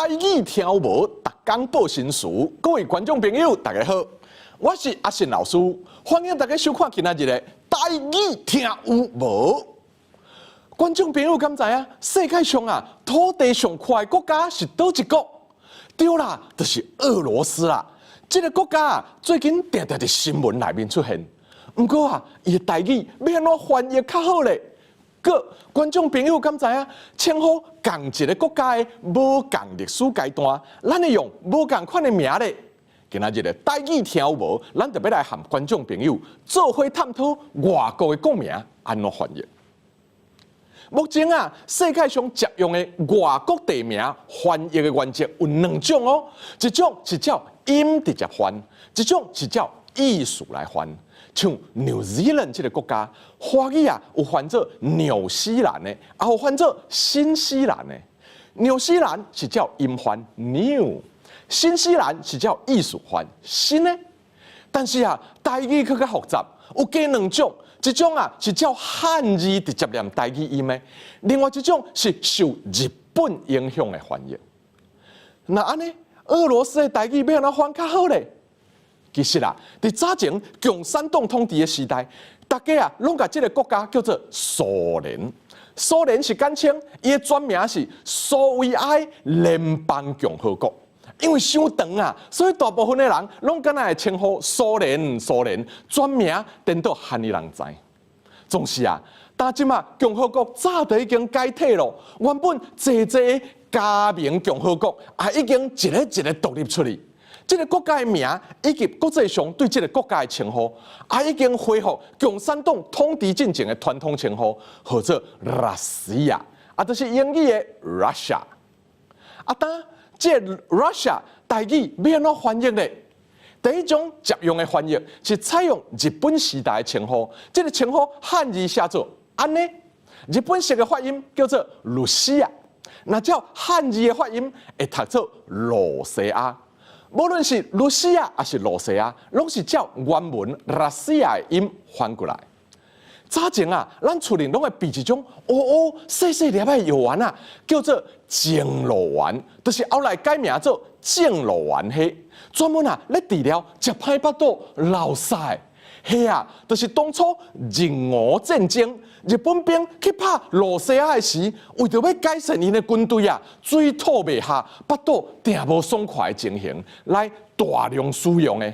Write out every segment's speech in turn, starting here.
台語聽有無？逐工報新詞，各位觀眾朋友，大家好，我是阿信老師，歡迎大家收看今仔日的台語聽有無？觀眾朋友敢知影？世界上啊，土地上闊的國家是佗一國？對啦，就是俄羅斯啦。這个國家啊，最近定定佇新聞內面出現。毋過啊，伊的台語欲按怎翻譯較好咧？閣觀眾朋友敢知影？稱呼仝一个國家的無仝歷史階段，咱會用無仝款的名咧。今仔日的台語聽有無？咱就欲來和觀眾朋友做伙探討外國的國名按怎翻譯。目前啊，世界上常用的外國地名翻譯的原則有兩種哦，一種是照音直接翻，一種是照意思來翻。像 New Zealand 這个國家，華語啊有翻做紐西蘭的，也有翻做新西蘭的。紐西蘭是照音翻 New，新西蘭是照意思翻新的。但是啊，台語閣較複雜，有加兩種，一種啊是照漢字直接念台語音的，另外一種是受日本影響的翻譯。那按呢，俄羅斯的台語欲按怎翻較好咧？其實啊，佇早前共產黨統治的時代，大家啊攏共這个國家叫做蘇聯。蘇聯是簡稱，伊的全名是蘇維埃聯邦共和國。因為傷長啊，所以大部分的人攏敢若會稱呼蘇聯、蘇聯，全名顛倒罕伊人知。總是啊，但這馬共和國早就已經解體咯，原本濟濟加盟共和國也已經一个一个獨立出去。這个國家的名以及國際上對這个國家的稱呼，也已經恢復共產黨統治進前的傳統稱呼，號做 Россия，啊，就是英語的 Russia。啊，當這个 Russia 台語欲按怎翻譯咧？第一種常用的翻譯是採用日本時代的稱呼，這个稱呼漢字寫做按呢，日本式的發音叫做露西亞，若照漢字的發音會讀做羅西亞。無論是露西亞抑是羅西亞，攏是照原文 Россия 的音翻過來。早前啊，咱厝裡攏會備一種烏烏細細粒的藥丸啊，叫做正露丸，就是後來改名做正露丸彼，專門啊咧治療食歹腹肚、落屎。彼啊，就是當初日俄戰爭，日本兵去拍羅西亞的時，為著欲改善𪜶的軍隊啊，水吐袂下、腹肚定無爽快的情形，來大量使用的。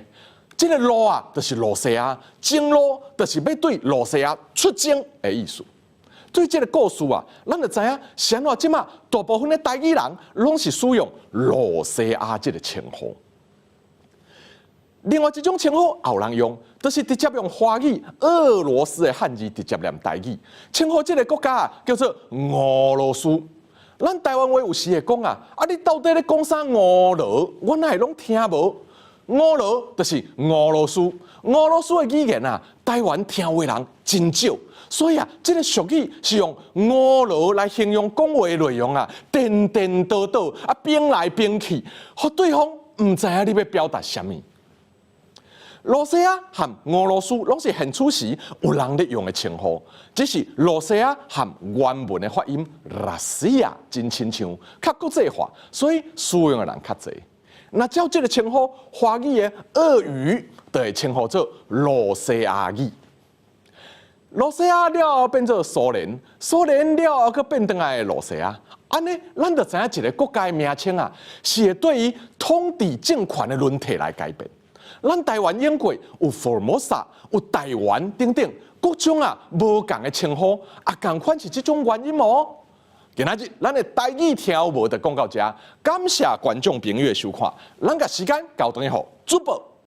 這个路啊，就是羅西亞，征路就是欲對羅西亞出征的意思。對這个故事啊，咱就知影，是按怎這馬大部分的台語人攏是使用羅西亞這个稱呼。另外一種稱呼也有人用，就是直接用華語俄羅斯的漢字直接念台語，稱呼這个國家啊叫做俄羅斯。咱台灣話有時會講啊，啊你到底咧講啥俄羅？我哪會攏聽無？俄羅就是俄羅斯，俄羅斯的語言啊，台灣聽話人真少，所以啊，這个俗語是用俄羅來形容講話的內容啊，顛顛倒倒啊，反來反去，予對方毋知影你欲表達啥物。羅西亞和俄羅斯攏是現此時有人咧用的稱呼，只是羅西亞和原文的發音 Россия 真親像，較國際化，所以使用的人較濟。若照這个稱呼，華語的俄語就會稱呼做羅西亞語。羅西亞了後變做蘇聯，蘇聯了後閣變轉來羅西亞。按呢，咱就知影一个國家的名稱啊，是會對於統治政權的輪替來改變。咱台灣永過有 Formosa、有台灣等等各種啊無仝的稱呼，啊仝款是這種原因哦。今仔日咱的台語聽有無就講到遮，感謝觀眾朋友的收看，咱共時間交轉予主播。